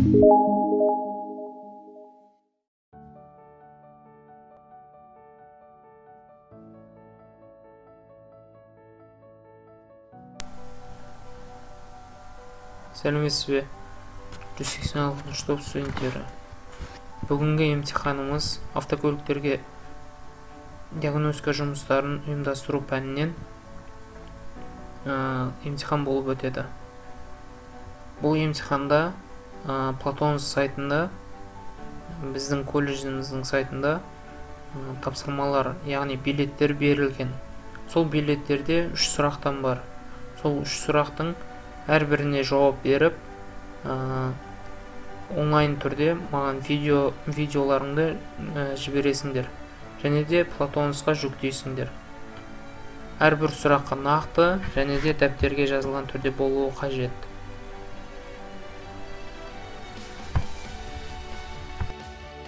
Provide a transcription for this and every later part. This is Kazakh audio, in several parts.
Сәлеметсіз бе, 186 топ студенттері. Бүгінгі емтиханымыз автокөліктерге диагностика жұмыстарын ұйымдастыру пәнінен емтихан болып өтеді. Бұл емтиханда Платон сайтында, біздің колледжіміздің сайтында тапсырмалар, яғни билеттер берілген. Сол билеттерде 3 сұрақтан бар. Сол 3 сұрақтың әрбіріне жауап беріп, онлайн түрде маған видеоларыңды жібересіңдер. Және де Платонусқа жүктейсіңдер. Әрбір сұраққа нақты және де дәптерге жазылған түрде болуы қажет.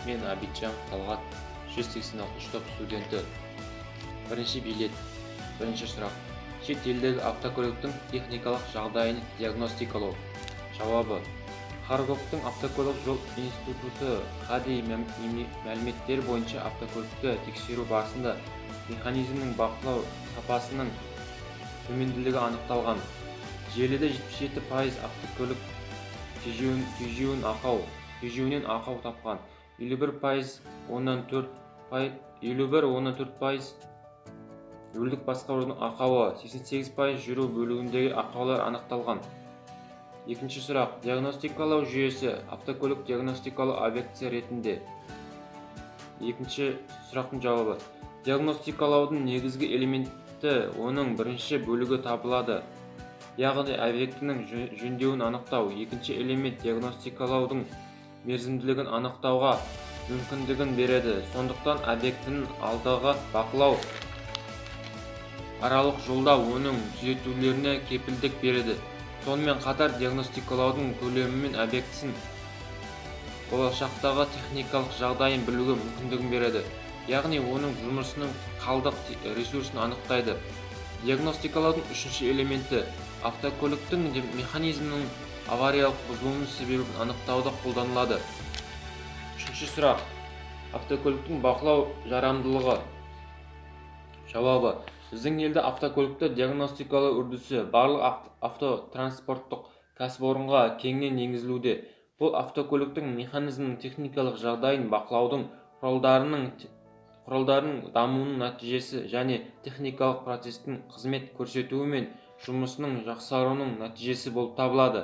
Мен Абитжан Талғат, 186 топ студенті. Бірінші билет, бірінші сұрақ. Шет елдегі автокөліктің техникалық жағдайын диагностикалау. Жауабы: Харковтың автокөлік жол институты ХАДИ мәліметтері бойынша автокөлікті тексеру барысында механизмнің бақылау сапасының төменділігі анықталған. Желіде 77% автокөлік тежеуінен ақау тапқан. 51,4% рөлдік басқарудың ақауы, 88% жүру бөлігіндегі ақаулар анықталған. Екінші сұрақ. Диагностикалау жүйесі автокөлік диагностикалау объектісі ретінде. Екінші сұрақтың жауабы. Диагностикалаудың негізгі элементі оның бірінші бөлігі табылады, яғни объектінің жөндеуін анықтау. Екінші элемент диагностикалаудың мерзімділігін анықтауға мүмкіндігін береді. Сондықтан объектінің алдағы бақылау аралық жолда оның түзетулеріне кепілдік береді. Сонымен қатар диагностикалаудың көлемі мен объектісін болашақтағы техникалық жағдайын білуге мүмкіндігін береді, яғни оның жұмысының қалдық ресурсын анықтайды. Диагностикалаудың үшінші элементі автокөліктің механизмінің авариялық бұзылуының себебін анықтауда қолданылады. Үшінші сұрақ. Автокөліктің бақылау жарамдылығы. Жауабы: біздің елде автокөлікті диагностикалау үрдісі барлық автотранспорттық кәсіпорынға кеңінен енгізілуде. Бұл автокөліктің механизмінің техникалық жағдайын бақылаудың құралдарының дамуының нәтижесі және техникалық процестің қызмет көрсетуі мен жұмысының жақсаруының нәтижесі болып табылады.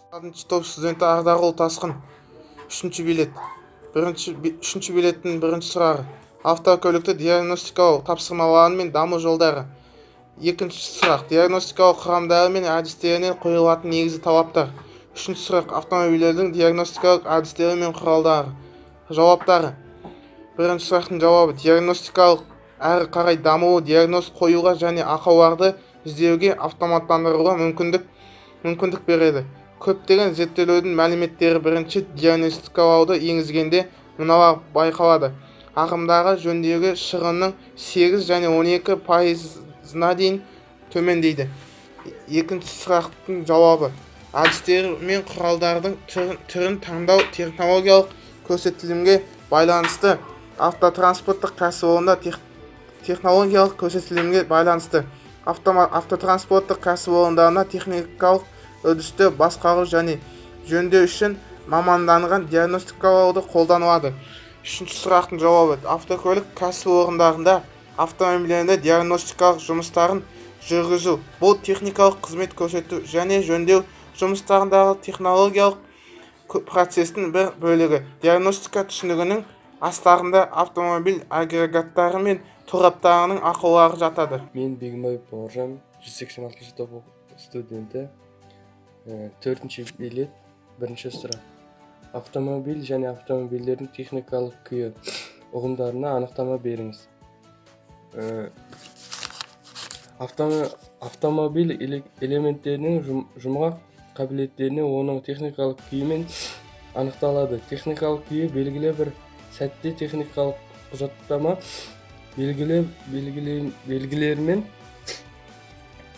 6 топ студенті Ардағұл Тасқын. 3-ші билет. 3-ші билеттің бірінші сұрағы. Автокөлікті диагностикалау тапсырмалары мен даму жолдары. Екінші сұрақ. Диагностикалау құрамдары мен әдістеріне қойылатын негізгі талаптар. Үшінші сұрақ. Автомобильдердің диагностикалық әдістері мен құралдары. Жауаптары. Бірінші сұрақтың жауабы. Диагностикалық әрі қарай дамуы диагноз қоюға және ақауларды іздеуге автоматтандыруға мүмкіндік береді. Көптеген зерттеулердің мәліметтері бірінші диагностикалауды енгізгенде мыналар байқалады. Ағымдағы жөндеуге шығынның 8 және 12%-на дейін төмендейді. Екінші сұрақтың жауабы. Әдістер мен құралдардың түрін таңдау технологиялық көрсетілімге байланысты. Автотранспорттық кәсіпорында технологиялық көрсетілімге байланысты. Автотранспорттық кәсіпорындарына техникалық үрдісті басқару және жөндеу үшін маманданған диагностикалауды қолданылады. Үшінші сұрақтың жауабы. Автокөлік кәсіпорындарында автомобильдерді диагностикалық жұмыстарын жүргізу, бұл техникалық қызмет көрсету және жөндеу жұмыстарындағы технологиялық процестің бір бөлігі. Диагностика түсінігінің астарында автомобиль агрегаттары мен тораптарының ақаулары жатады. Мен Бегімбаев Бауыржан, 186 топ студенті. 4-ші билет, бірінші сұрақ. Автомобиль және автомобильдердің техникалық күйі ұғымдарына анықтама беріңіз. Автомобиль элементтерінің жұмғақ қабілеттеріне оның техникалық күйімен анықталады. Техникалық күйі белгілі бір сәтте техникалық құжаттама белгілерімен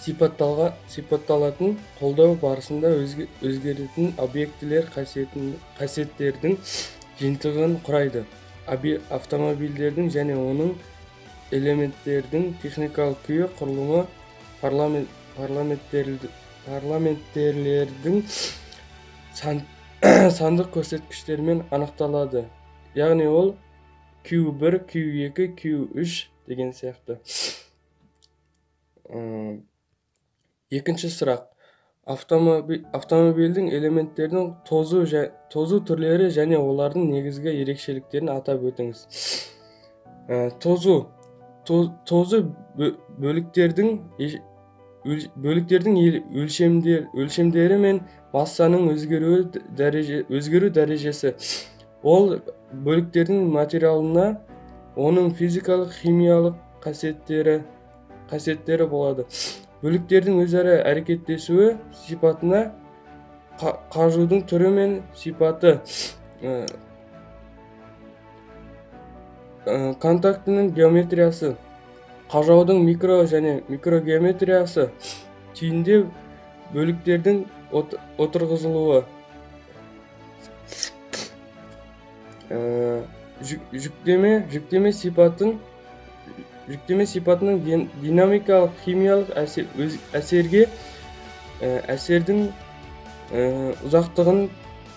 Сипатталатын қолдау барысында өзгеретін объектілер қасиеттердің жиынтығын құрайды. Автомобильдердің және оның элементтердің техникалық күйі құрылымы параметрлердің сандық көрсеткіштермен анықталады. Яғни ол Q1, Q2, Q3 деген сияқты. Екінші сұрақ. Автомобильдің элементтерінің тозу түрлері және олардың негізгі ерекшеліктерін атап өтіңіз. Тозу бөліктердің өлшемдері мен массаның өзгеру дәрежесі. Ол бөліктердің материалына оның физикалық, химиялық қасиеттері болады. Бөліктердің өзара әрекеттесуі сипатына қажудың түрі мен сипаты, контактінің геометриясы, қажаудың микро және микрогеометриясы, түйінде бөліктердің отырғызылуы, жүктеме сипатының динамикалық, химиялық әсерге әсердің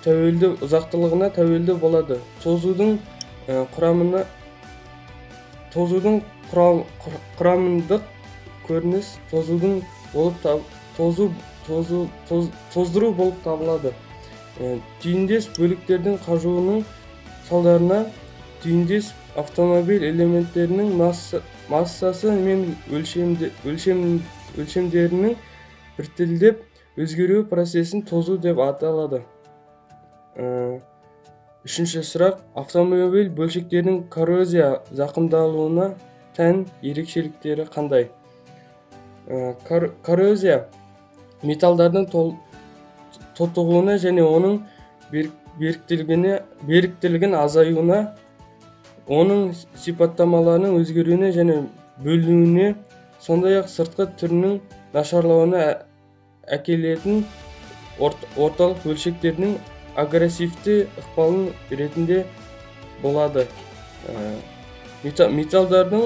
ұзақтылығына тәуелді болады. Тозудың құрамындық көрініс тоздыру болып табылады. Түйіндес бөліктердің қажуының салдарына түйіндес автомобиль элементтерінің массасы мен өлшемдерінің біртіндеп өзгеруі процесін тозу деп аталады. Үшінші сұрақ. Автомобиль бөлшектерінің коррозия зақымдалуына тән ерекшеліктері қандай? Коррозия металдардың тотығуына және оның беріктілігін азаюына, оның сипаттамаларының өзгеруіне және бөлінуіне, сондай-ақ сыртқы түрінің нашарлауына әкелетін орталық бөлшектерінің агрессивті ықпалын ретінде болады. Металдардың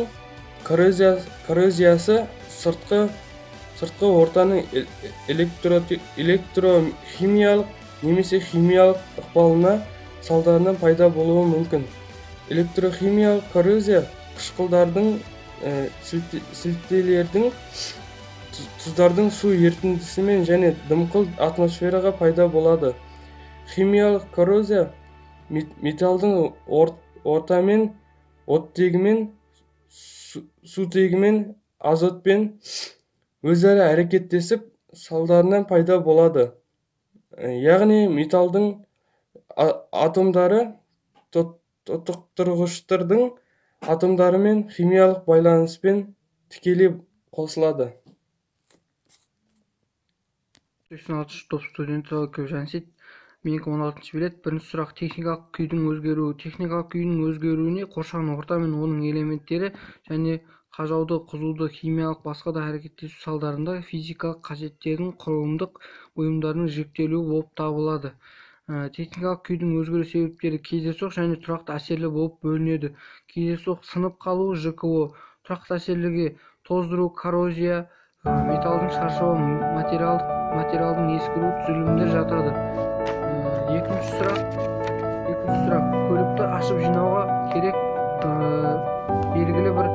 коррозиясы сыртқы ортаның электрохимиялық немесе химиялық ықпалына салдарынан пайда болуы мүмкін. Электрохимиялық коррозия қышқылдардың, сілтілердің, тұздардың су ерітіндісімен және дымқыл атмосфераға пайда болады. Химиялық коррозия металдың ортамен, оттегімен, сутегімен, азотпен өзара әрекеттесіп салдарынан пайда болады. Яғни металдың атомдары тотықтырғыштардың атомдарымен химиялық байланыспен тікелей қосылады. 86 топ студенті Жансит, менікі 16 билет. Бірінші сұрақ. Техникалық күйдің өзгеруі. Техникалық күйдің өзгеруіне қоршаған орта мен оның элементтері және қажауды, қызуды, химиялық басқа да әрекеттесу салдарында физикалық қасиеттердің құрылымдық бұйымдарының жіктелуі болып табылады. Техникалық күйдің өзгеру себептері кездейсоқ және тұрақты әсерлі болып бөлінеді. Кездейсоқ сынып қалу ЖКО, тұрақты әсерліге тоздыру, коррозия, металдың шаршауы, материалдың ескіруі түзілімдер жатады. Екінші сұрақ. Көлікті ашып жинауға керек белгілі бір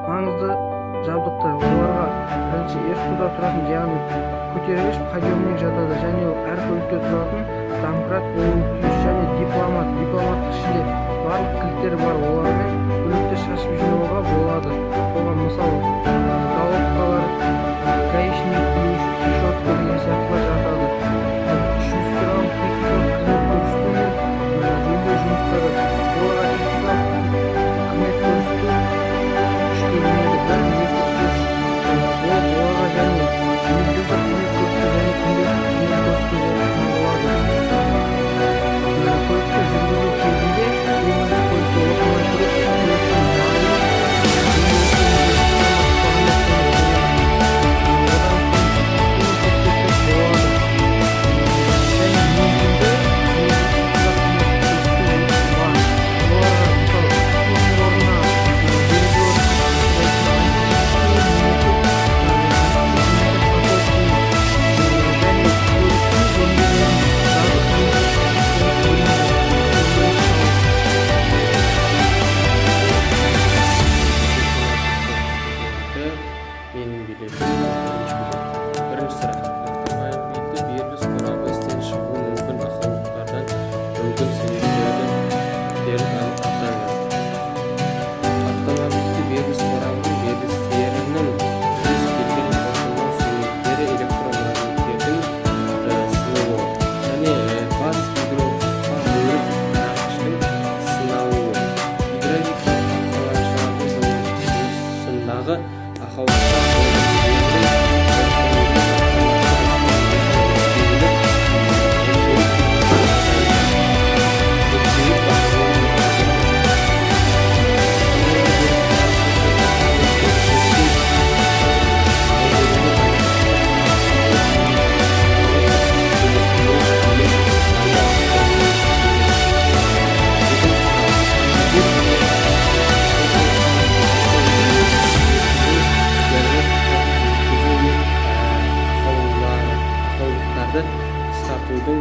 маңызды жабдықтар. Оларға бірінші СТО-да тұратын, яғни көтергіш подъемник жатады және әр көлікте тұратын домкрат болуы тиіс және дипломат. Дипломаттың ішінде барлық кілттер бар, олармен көлікті шашып жинауға болады. Оған мысал головкалар, гаечный ключ, решетка деген сияқтылар жатады. Үшінші сұрағым техникалық қызмет көрсету мен жөндеу жұмыстары. Оларға техникалық қызмет көрсету үшке бөлінеді. 1, 2, 3 болып, оларға және мезгілді қызмет көрсету және күнделікті қызмет көрсету болып табылады. Көлікті жүргізу кезінде ең бірінші көлікті отырмай тұрып, көліктің майын,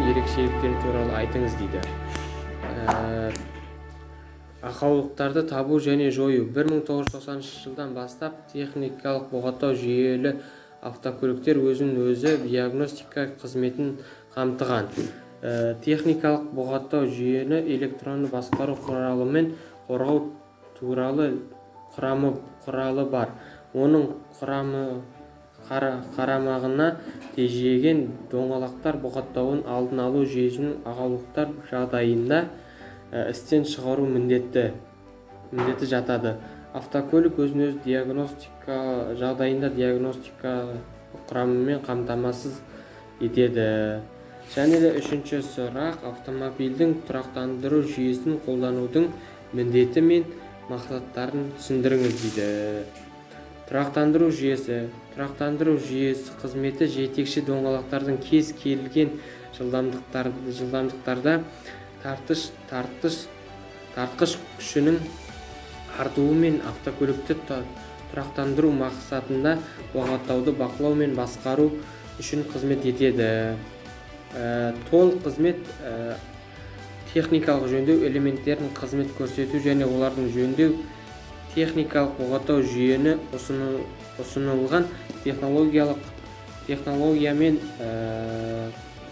ерекшеліктері туралы айтыңыз дейді. Ақаулықтарды табу және жою. 1990 жылдан бастап техникалық бұғаттау жүйелі автокөліктер өзін-өзі диагностика қызметін қамтыған. Техникалық бұғаттау жүйені электронды басқару құралымен қорғау туралы құралы бар. Оның құрамы қарамағына тежеген доңғалақтар бұғаттауын алдын алу жүйесінің ақаулықтар жағдайында істен шығару міндеті жатады. Автокөлік өзін-өзі диагностика жағдайында диагностика құрамымен қамтамасыз етеді. Және де үшінші сұрақ, автомобильдің тұрақтандыру жүйесін қолданудың міндеті мен мақсаттарын түсіндіріңіз дейді. Тұрақтандыру жүйесі. Тұрақтандыру жүйесі қызметі жетекші доңғалақтардың кез келген жылдамдықтарда тартқыш күшінің артуымен автокөлікті тұрақтандыру мақсатында бұғаттауды бақылау мен басқару үшін қызмет етеді. Толық қызмет техникалық жөндеу элементтерін қызмет көрсету және олардың жөндеу техникалық бұғаттау жүйені ұсынылған технологиямен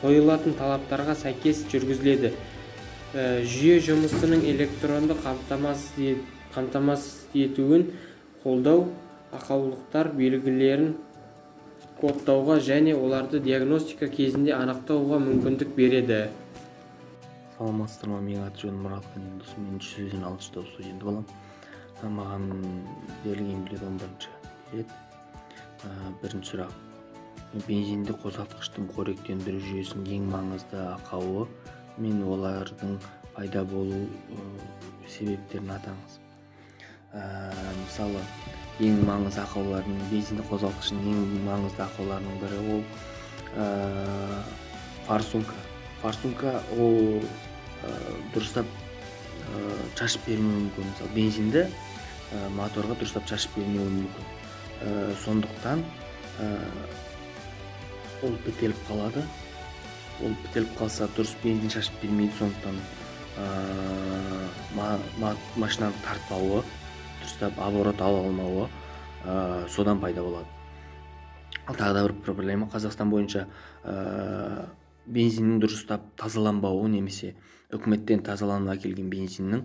қойылатын талаптарға сәйкес жүргізіледі. Жүйе жұмысының электронды қамтамасыз етуін қолдау, ақаулықтар белгілерін кодтауға және оларды диагностика кезінде анықтауға мүмкіндік береді. Саламатсыздар ма, менің аты жөнім Мұратхан Елдос, мен 186 топ студенті боламын. Маған берілген билет 11-ші билет. Бірінші сұрақ. Бензинді қозғалтқыштың қоректендіру жүйесінің ең маңызды ақауы мен олардың пайда болу себептерін атаңыз. Мысалы, ең маңызды ақаулардың, бензинді қозғалтқыштың ең маңызды ақауларының бірі ол форсунка. Форсунка ол дұрыстап шашып бермеуі мүмкін. Мысалы, бензинді моторға дұрыстап шашып бермеуі мүмкін. Сондықтан ол бітеліп қалады. Ол бітеліп қалса дұрыс бензин шашып бермейді, сондықтан машинаның тартпауы, дұрыстап оборот ала алмауы содан пайда болады. Ал тағы да бір проблема, Қазақстан бойынша бензиннің дұрыстап тазаланбауы немесе үкіметтен тазаланып әкелген бензиннің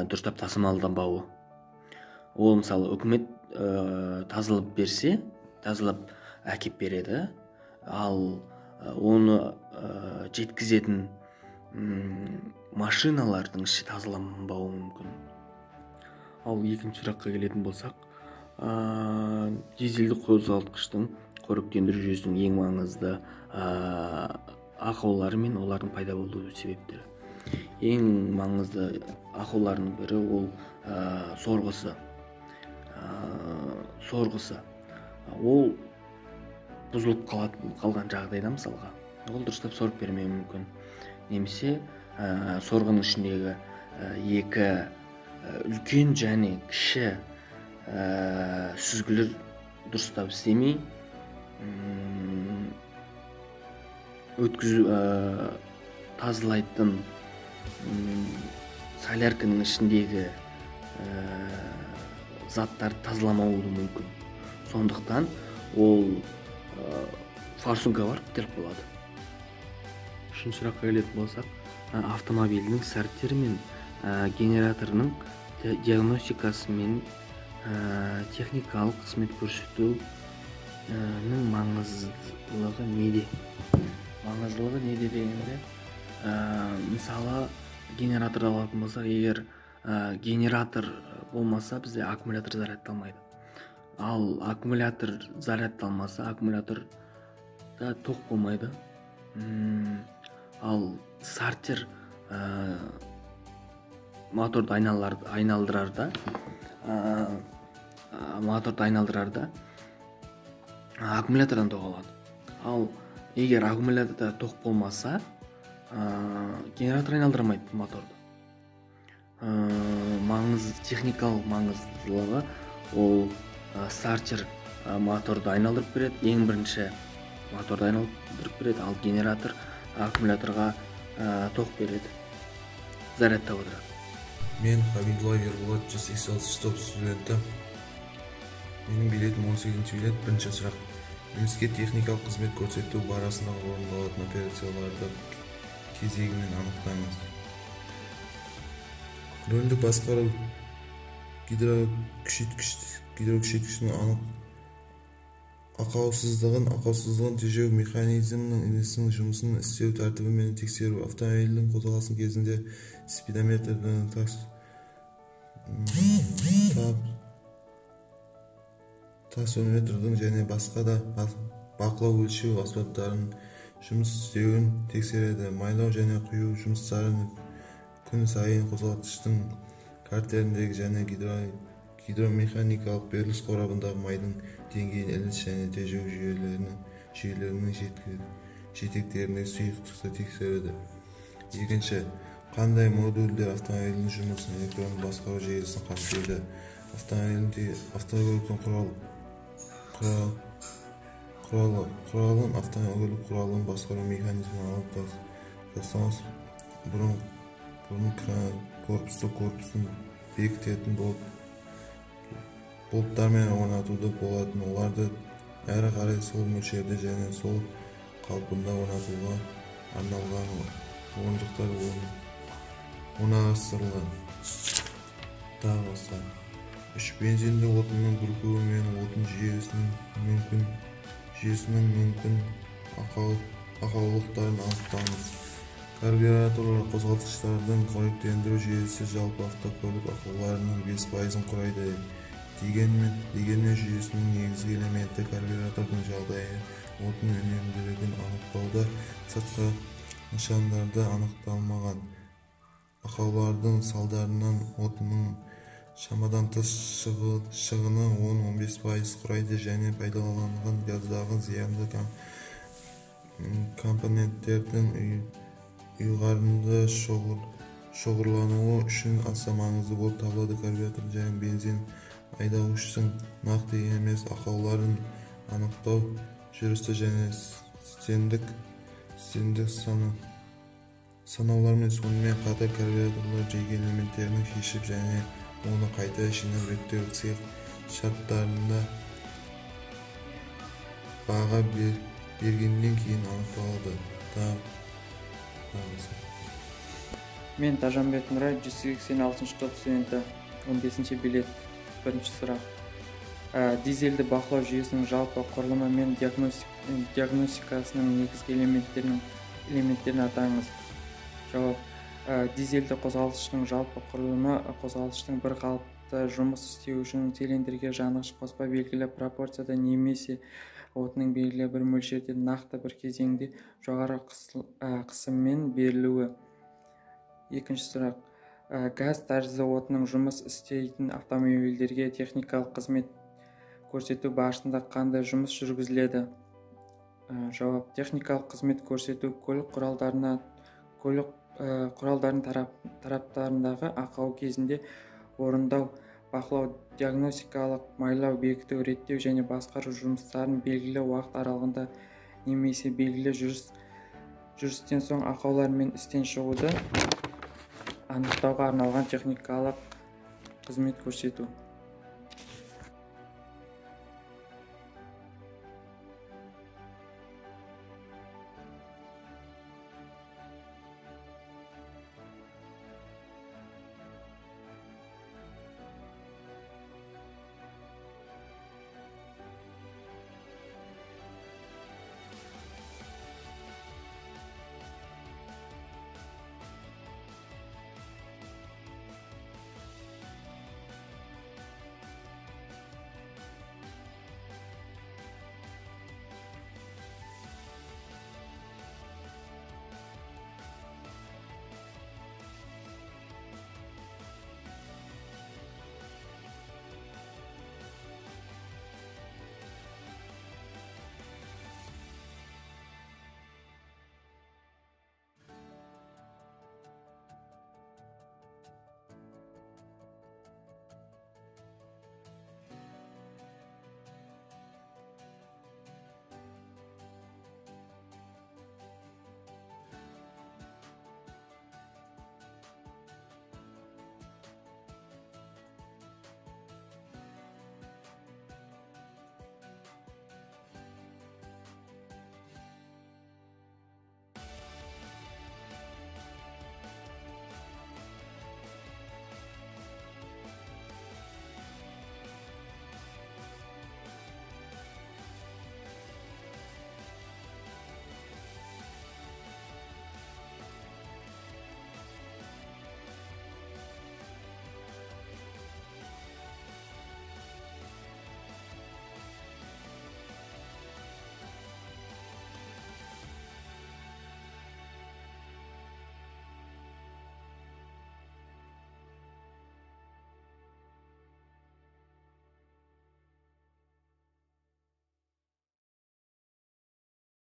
дұрыстап тасымалданбауы. Ол мысалы үкімет тазалап берсе, тазалап әкеп береді, ал оны жеткізетін машиналардың іші тазаланбауы мүмкін. Ал екінші сұраққа келетін болсақ, дизельді қозғалтқыштың қоректендіру жүйесінің ең маңызды ақаулары мен олардың пайда болу себептері. Ең маңызды ақауларының бірі ол сорғысы. Сорғысы. Ол бұзылып қалған жағдайда мысалға, ол дұрыстап сорып бермеуі мүмкін. Немесе сорғының ішіндегі екі үлкен және кіші сүзгілер дұрыстап істемей, өткізу тазалайтын солярканың ішіндегі заттарды тазаламауы мүмкін. Сондықтан ол форсунка бар, бітеліп қалады. Үшінші сұраққа келетін болсақ, автомобильдің стартері мен генераторының диагностикасы мен техникалық қызмет көрсетуінің маңыздылығы неде? Маңыздылығы неде дегенде, мысалы, генератор алатын болсақ, егер генератор болмаса, бізде аккумулятор зарядталмайды. Ал аккумулятор зарядталмаса, аккумуляторда тоқ болмайды. Ал стартер моторды айналдырарда аккумулятордан тоқ алады. Ал егер аккумуляторда тоқ болмаса, генератор айналдырмайды моторды. Техникалық маңыздылығы ол стартер моторды айналдырып береді. Ең бірінші моторды айналдырып береді, ал генератор аккумуляторға тоқ береді, зарядтап отырады. Мен Хабидуллаев Ерболат, 186 топ студенті. Менің билетім 18 билет. Бірінші сұрақ. Ілініске техникалық қызмет көрсету барысында орындалатын операцияларды кезегімен анықтаңыз. Рөлдік басқару гидрокүшейткіштің анық ақаусыздығын тежеу механизмінің іліністің жұмысын істеу тәртібімен тексеру, автомобильдің қозғалысы кезінде спидометрдің таксометрдің және басқа да бақылау өлшеу аспаптарының жұмыс істеуін тексереді. Майлау және құю жұмыстарын күн сайын қозғалтқыштың картеріндегі және гидромеханикалық беріліс қорабындағы майдың деңгейін, ілініс және тежеу жүйелерінің жетектеріндегі сұйықтықты тексереді. Екінші, қандай модульдер автомобильдің жұмысын электронды басқару желісін қамтиды? Автокөліктің құралын автокөлік құралын басқару механизмін алып тастамас бұрын корпусты корпусын бекітетін болттармен орнатуды болатын, оларды әрі қарай сол мөлшерде және сол қалпында орнатуға арналған орындықтар орналастырылған. Тағы басқа. 3. Бензинді отынның бүркуі мен отын жүйесінің мүмкін ақаулықтарын анықтаңыз. Карбюраторлар қозғалтқыштардың қоректендіру жүйесі жалпы автокөлік ақауларының 5%-ын құрайды. Дегенмен жүйесінің негізгі элементі карбюратордың жағдайы отын үнемділігін анықтауда сыртқы нышандарда анықталмаған ақаулардың салдарынан отынның шамадан тыс шығыны 10-15% құрайды және пайдаланылған газдағы зиянды компоненттердің ұйғарынды шоғырлануы үшін аса маңызды болып табылады. Карбюратор және бензин айдауыштың нақты емес ақауларын анықтау жүрісті және стендік санаулармен, сонымен қатар карбюраторлар жеке элементтерінің шешіп және оны қайта жинап реттеу цех шарттарында баға бергеннен кейін анықталады. Мен Тажанбет Нұрай, 186 топ студенті, 15 билет. Бірінші сұрақ. Дизельді бақылау жүйесінің жалпы құрылымы мен диагностикасының негізгі элементтерін атаңыз. Жауап. Дизельді қозғалтқыштың жалпы құрылымы қозғалтқыштың бір қалыпты жұмыс істеу үшін цилиндрге жанғыш қоспа белгілі пропорцияда немесе отының белгілі бір мөлшерде нақты бір кезеңде жоғары қысыммен берілуі. Екінші сұрақ. Газ тәрізді отының жұмыс істейтін автомобильдерге техникалық қызмет көрсету барысында қандай жұмыс жүргізіледі? Жауап. Техникалық қызмет көрсету көлік құралдарының тараптарындағы ақау кезінде орындау, бақылау, диагностикалық, майлау, бекіту, реттеу және басқару жұмыстарын белгілі уақыт аралығында немесе белгілі жүрістен соң ақаулар мен істен шығуды анықтауға арналған техникалық қызмет көрсету.